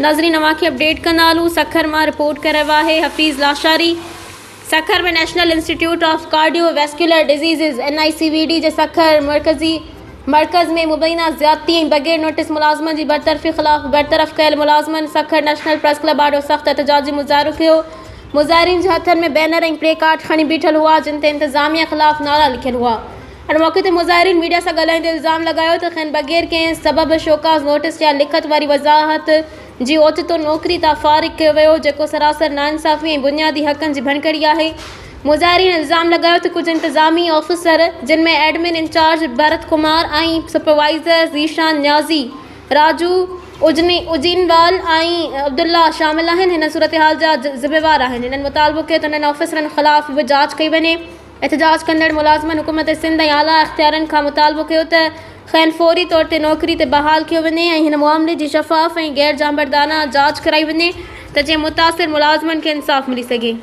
ناظرين اوهان کي اپڊيٽ ڪندا هلون سکر مان رپورٽ ڪري رهيو آهي Hafeez Lashari Sukkur ۾ national institute of cardiovascular diseases N I C V D جي سکر مرڪزي مرڪز ۾ مبينا زيادتي ۽ بغير نوٽيس ملازمن جي برطرفي خلاف برطرف ڪيل ملازمن سکر نيشنل پريس ڪلب آڏو سخت احتجاجي مظاهرو ڪيو مظاهرين جي هٿن ۾ بينر ۽ پلي ڪارڊ کڻي بيٺل هئا جن تي انتظاميا خلاف نعرا لکيل هئا. ان موقعي تي مظاهرين ميڊيا سان ڳالهائيندي الزام لڳايو ته کين بغير ڪنهن سبب شوڪاز نوٽيس يا لکت واري وضاحت جي اوچتو نوڪري تان فارغ ڪيو ويو جيڪو سراسر ناانصافي ۽ بنيادي حقن جي ڀڃڪڙي آهي. مظاهرين الزام لڳايو ته ڪجهه انتظامي آفيسر جن ۾ admin incharge Bharat Kumar ۽ supervisor Zeeshan Niazi, Raju Ujjainwal ۽ Abdullah شامل آهن هن صورتحال جا ذميوار آهن. هنن مطالبو ڪيو ته انهن آفيسرن خلاف به جاچ ڪئي وڃي. احتجاج ڪندڙ ملازمن حڪومت سنڌ ۽ اعليٰ اختيارين کان مطالبو ڪيو ته کين فوري طور تي نوڪري تي بحال ڪيو وڃي ۽ هن معاملي جي شفاف ۽ غير جانبدارانه جاچ ڪرائي وڃي ته جيئن متاثر ملازمن کي انصاف ملي سگهي.